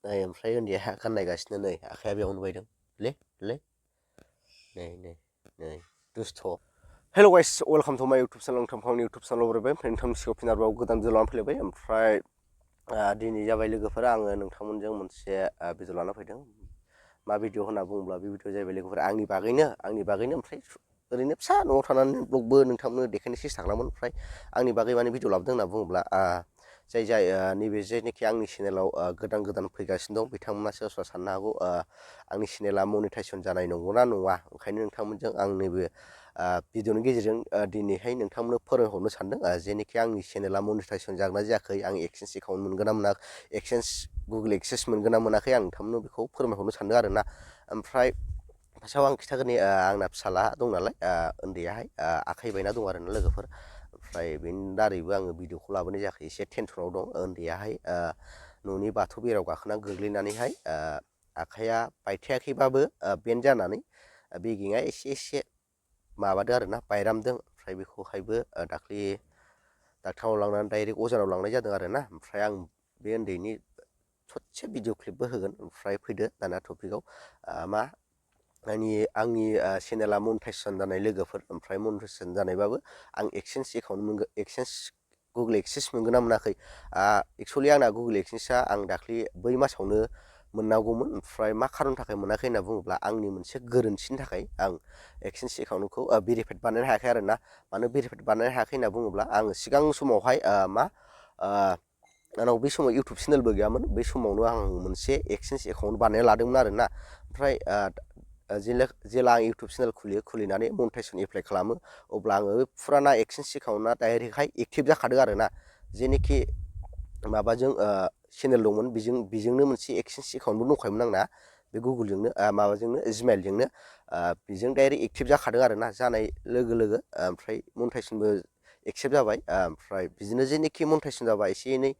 ओमफ्राय उन्दैया गाननायगासिनो नै आखाइया बेयावनो बायदों ले नै दुस्थ'। हेल' गाइस वेलकाम टु माय इउटुब चेनेल नोंथांनि इउटुब चेनेलाव बरायबाय ओमफ्राय नोंथांनि सिगाङाव फिन आरोबाव गोदान भिडिअ लानानै फैलायबाय ओमफ्राय दिनै जाबाय लोगोफोर आङो नोंथांमोनजों मोनसे भिडिअ लाना फैदों। मा भिडिअ होनना बुङोब्ला बे भिडिअ जाहैबाय लोगोफोर आंनि बागैनो ओमफ्राय ओरैनो फिसा न'आव थानानै ब्लगबो नोंथांमोननो देखायनो सेस्था खालामोन ओमफ्राय आंनि बागै माने भिडिअ लाबोदों होनना बुङोब्ला नैबे जेनोखि आंनि चेनेलाव गोदान फैगासिनो दं बिथांमोना सोरबा सोरबा साननो हागौ आंनि चेनेला मनेटाइजेसन जानाय नंगौना नङा ओंखायनो नोंथांमोनजों आं नैबे भिडिअनि गेजेरजों दिनैहाय नोंथांमोननो फोरोंहरनो सानदों जेनोखि आंनि चेनेला मनेटाइजेसन जागोन ना जायाखै आं एक्सेन्स एकाउन्ट मोनगोन ना मोनाखै गुगोल एक्सेस मोनगोन ना मोनाखै आं नोंथांमोननो बेखौ फोरमायहरनो सानदों आरोना। ओमफ्राय फार्स्टआव आं खिथागोरनि आंना फिसाला दं नालाय उन्दैयाहाय आखाइ बायना दं आरोना लोगोफोर ओमफ्राय बेनि दारैबो आङो भिडिअखौ लाबोनाय जायाखै एसे टेनसनाव दं उन्दैयाहाय न'नि बाथौ बेरायाव गाखोना गोग्लैनानैहाय आखाइया बायथायाखैबाबो बेन्ड जानानै बेगेङा एसे माबादों आरोना बायरामदों ओमफ्राय बेखौहायबो दाख्लि डाक्टारनाव लांनानै डाइरेक्ट अजानाव लांनाय जादों आरोना। ओमफ्राय आं बे उन्दैनि ससे भिडिअ क्लिपबो होगोन ओमफ्राय फैदो दाना टपिकआव आंनि चेनेला मनेटाइजेसन जानाय लोगोफोर ओमफ्राय मनेटाइजेसन जानायबाबो आं गुगोल एक्सेस मोनगोन ना मोनाखै एक्सुवेलि आंना गुगोल एक्सेसआ आं दाख्लि बै मासावनो मोननांगौमोन ओमफ्राय मा खारननि थाखाय मोनाखै होनना बुङोब्ला आंनि मोनसे गोरोन्थिनि थाखाय आं एक्सेन्स एकाउन्टखौ भेरिफाइड बानायनो हायाखै आरोना। मानो भेरिफाइड बानायनो हायाखै होनना बुङोब्ला आङो सिगां समावहाय आंनाव बै समाव इउटुब चेनेलबो गैयामोन बै समावनो आं मोनसे एक्सेन्स एकाउन्ट बानायना लादोंमोन आरोना। ओमफ्राय जेला आं इउटुब चेनेल खुलिनानै मनेटाइजेसन एप्लाइ खालामो अब्ला आङो फुराना एक्सेन्स एकाउन्टआ डाइरेक्टहाय एक्टिभ जाखादों आरोना। जेनोखि माबाजों चेनेल दंमोन बेजोंनो मोनसे एक्सेन्स एकाउन्टबो दंखायोमोन आंना बे गुगोलजोंनो माबाजोंनो जिमेइलजोंनो बेजों डाइरेक्ट एक्टिभ जाखादों आरोना। जानाय लोगो ओमफ्राय मनेटाइजेसनबो एक्सेप्ट जाबाय ओमफ्राय बिदिनो जेनोखि मनेटाइजेसन जाबा एसे एनै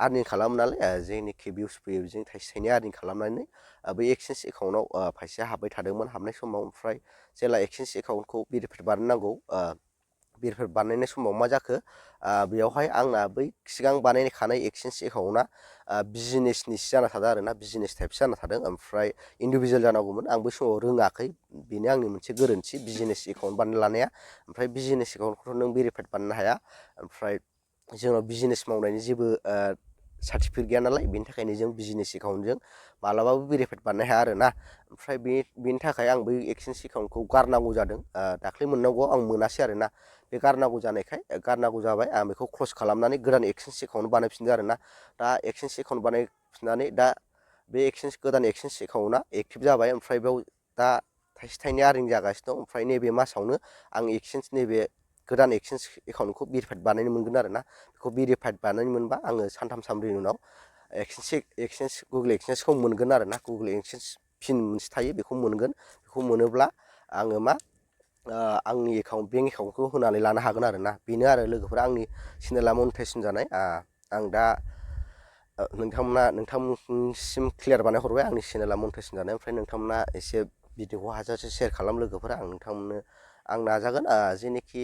आर्निं खालामो नालाय जेनोखि भिउस फैयो बिजों थाइसे थाइनै आर्निं खालामनानै बै एक्सेन्स एकाउन्टआव फैसाया हाबबाय थादोंमोन हाबनाय समाव ओमफ्राय जेला एक्सेन्स एकाउन्टखौ भेरिफाइड बानायनांगौ भेरिफाइड बानायनाय समाव मा जाखो बेयावहाय आंना बै सिगां बानायखानाय एक्सेन्स एकाउन्टआ बिजनेसनिसो जाना थादों आरोना बिजनेस टाइपसो जाना थादों ओमफ्राय इन्डिभिजुवेल जानांगौमोन आं बै समाव रोङाखै बेनो आंनि मोनसे गोरोन्थि बिजनेस एकाउन्ट बानायना लानाया। ओमफ्राय बिजनेस एकाउन्टखौथ' नों भेरिफाइड बानायनो हाया ओमफ्राय जोंनाव बिजनेस मावनायनि जेबो सार्टिफिकेट गैया नालाय बेनि थाखायनो जों बिजनेस एकाउन्टजों मालाबाबो भेरिफाइड बानायनो हाया आरोना। ओमफ्राय बेनि थाखाय आं बै एक्सेन्स एकाउन्टखौ गारनांगौ जादों दाख्लै मोननांगौआव आं मोनासै आरोना। बे गारनांगौ जाबाय आं बेखौ क्लस खालामनानै गोदान एक्सेन्स एकाउन्ट बानायफिनदों आरोना। दा एक्सेन्स एकाउन्ट बानायफिननानै दा बे गोदान एक्सेन्स एकाउन्टआ एक्टिभ जाबाय ओमफ्राय बेयाव दा थाइसे थाइनै आर्निं जागासिनो दं ओमफ्राय नैबे मासावनो आं नैबे गोदान एक्सेन्स एकाउन्टखौ भेरिफाइड बानायनो मोनगोन आरोना। बेखौ भेरिफाइड बानायनो मोनबा आङो सानथाम सानब्रैनि उनाव गुगोल एक्सेन्सखौ मोनगोन आरोना। गुगोल एक्सेन्स पिन मोनसे थायो बेखौ मोनगोन बेखौ मोनोब्ला आङो आंनि बेंक एकाउन्टखौ होनानै लानो हागोन आरोना। बेनो आरो लोगोफोर आंनि चेनेला मनेटाइजेसन जानाय आं दा नोंथांमोनसिम क्लियार बानायहरबाय आंनि चेनेला मनेटाइजेसन जानाय ओमफ्राय नोंथांमोना एसे भिडिअखौ हाजासे सेयार खालाम लोगोफोर आं नाजागोन जेनोखि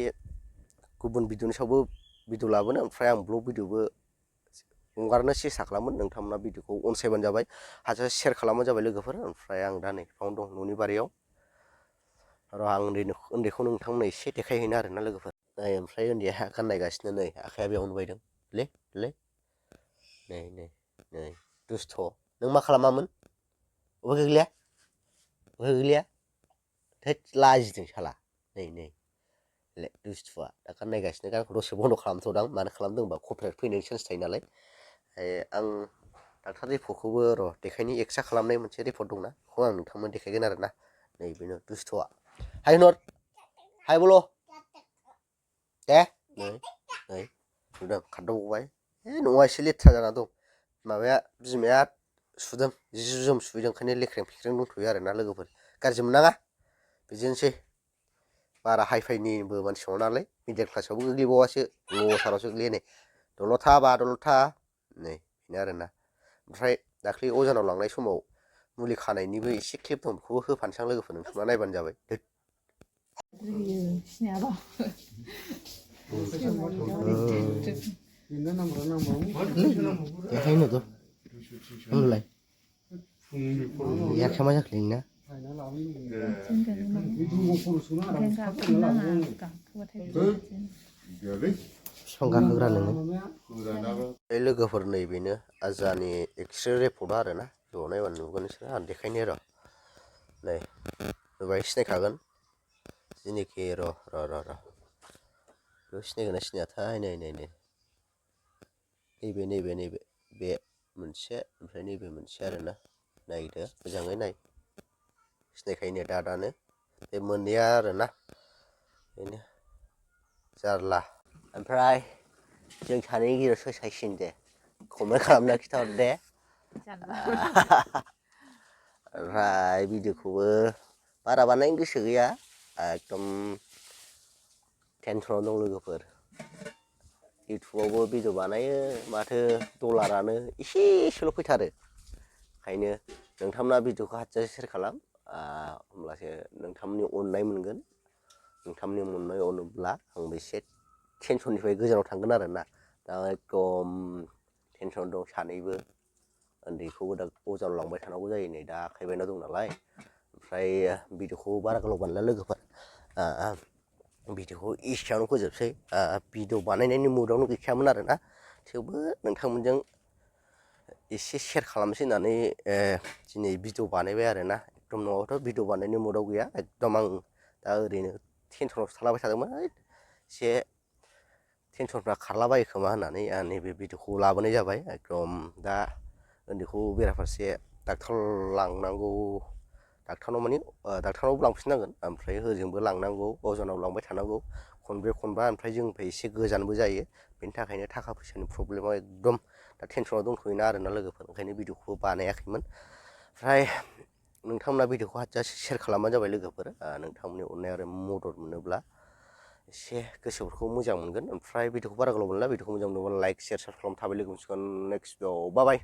गुबुन भिडिअनि सायावबो भिडिअ लाबोनो ओमफ्राय आं ब्लग भिडिअबो हंगारनो सेस्था खालामोन नोंथांमोना भिडिअखौ अनसायबानो जाबाय हाजासे सेयार खालामबानो जाबाय लोगोफोर। ओमफ्राय आं दा नै बावनो दं न'नि बारियाव आरो आं उन्दैखौ नोंथांमोननो एसे देखायहैनो आरोना लोगोफोर ओमफ्राय उन्दैया गाननायगासिनो नै आखाइया बेयावनो बायदों ले नै दुस्थ' नों मा खालामामोन अबे गोग्लैया थोद लाजिदों साला नै दुस्थुआ दा गाननायगासिनो गानखौ दसे बन्द' खालामथ'दां मानो खालामदों होनबा कपिराइट फैनायनि चान्स थायो नालाय। आं डाक्टार रिपर्टखौबो देखायनि एक्सरे खालामनाय मोनसे रिपर्ट दंना बेखौ आं नोंथांमोन देखायगोन आरोना। नै बेनो दुस्थ'आ हाय बल' दे नै नुदों खारदावबावबाय न'आ एसे लेथ्रा जाना दं बिमाया सुदों जि जोम सुहैदों ओंखायनो लेख्रें फेख्रें दंथ'यो आरोना लोगोफोर गाज्रि मोननाङा बिदिनोसै बारा हाइफाइनिबो मानसि नङा नालाय मिडिल क्लासावबो गोग्लैबावासो लथारावसो गोग्लैयो नै दलद था नै बेनो आरोना। ओमफ्राय दाख्लै अजानाव लांनाय समाव मुलि खानायनिबो एसे क्लिप दं बेखौबो होफानोसै आं लोगोफोर नोंथांमोना नायबानो जाबाय। देखायनो याखै मा जाखो नोंना बिफां गाखोग्रा नोङो बे लोगोफोर नैबेनो आजानि एक्सरे रिपर्टआ आरोना ज' नायबानो नुगोन नोंसोर आं देखायनो र' नै नुबाय सिनायखागोन जेनिखि र' बेखौ सिनायगोन ना सिनायाथाय नै नैबे बे मोनसे ओमफ्राय नैबे मोनसे आरोना नायदो मोजाङै नाय सिनायखायो दानो बे मोननैया आरोना बेनो जारला ओमफ्राय जों सानैनि गेजेराव सोर सायसिन दे कमेन्ट खालामना खिथाहर दे ओमफ्राय भिडिअखौबो बारा बानायनो गोसो गैया एकदम टेनसनाव दं लोगोफोर इउटुबावबो भिडिअ बानायो माथो डलारानो एसेल' फैथारो ओंखायनो नोंथांमोना भिडिअखौ हाजासे सेयार खालाम होमब्लासो नोंथांमोननि अननाय मोनगोन नोंथांमोननि अननाय अनोब्ला आंबो एसे टेनसननिफ्राय गोजानाव थांगोन आरोना दा एकदम टेनसनाव दं सानैबो उन्दैखौबो दा अजानाव लांबाय थानांगौ जायो नै दा आखाइ बायना दं नालाय ओमफ्राय भिडिअखौ बारा गोलाव बानायला लोगोफोर भिडिअखौ एसेयावनो फोजोबसै भिडिअ बानायनायनि मुडावनो गैखायामोन आरोना थेवबो नोंथांमोनजों एसे सेयार खालामसै होननानै दिनै भिडिअ बानायबाय आरोना एकदम नङाबाथ' भिडिअ बानायनायनि मुडाव गैया एकदम आं दा ओरैनो टेनसनावसो थालाबाय थादोंमोन एसे टेनसनफ्रा खारलाबायो खोमा होननानै नैबे भिडिअखौ लाबोनाय जाबाय एकदम दा उन्दैखौ बेराफारसे डाक्टार लांनांगौ डाक्टारनाव माने डाक्टारनावबो लांफिननांगोन ओमफ्राय होजोंबो लांनांगौ अजानाव लांबाय थानांगौ खनब्रै खनबा ओमफ्राय जोंनिफ्राय एसे गोजानबो जायो बेनि थाखायनो थाखा फैसानि प्रब्लेमाव एकदम दा टेनसनाव दंथ'योना आरोना लोगोफोर ओंखायनो भिडिअखौबो बानायाखैमोन ओमफ्राय नोंथांमोना भिडिअखौ हाजासे सेयार खालामबानो जाबाय लोगोफोर नोंथांमोननि अननाय आरो मदद मोनोब्ला एसे गोसोफोरखौ मोजां मोनगोन ओमफ्राय भिडिअखौ बारा गोलाव मोनला भिडिअखौ मोजां मोनोब्ला लाइक शेयार साबसक्राइब खालाम थाबाय लोगो मोनसिगोन नेक्स्ट भिडिअ बाय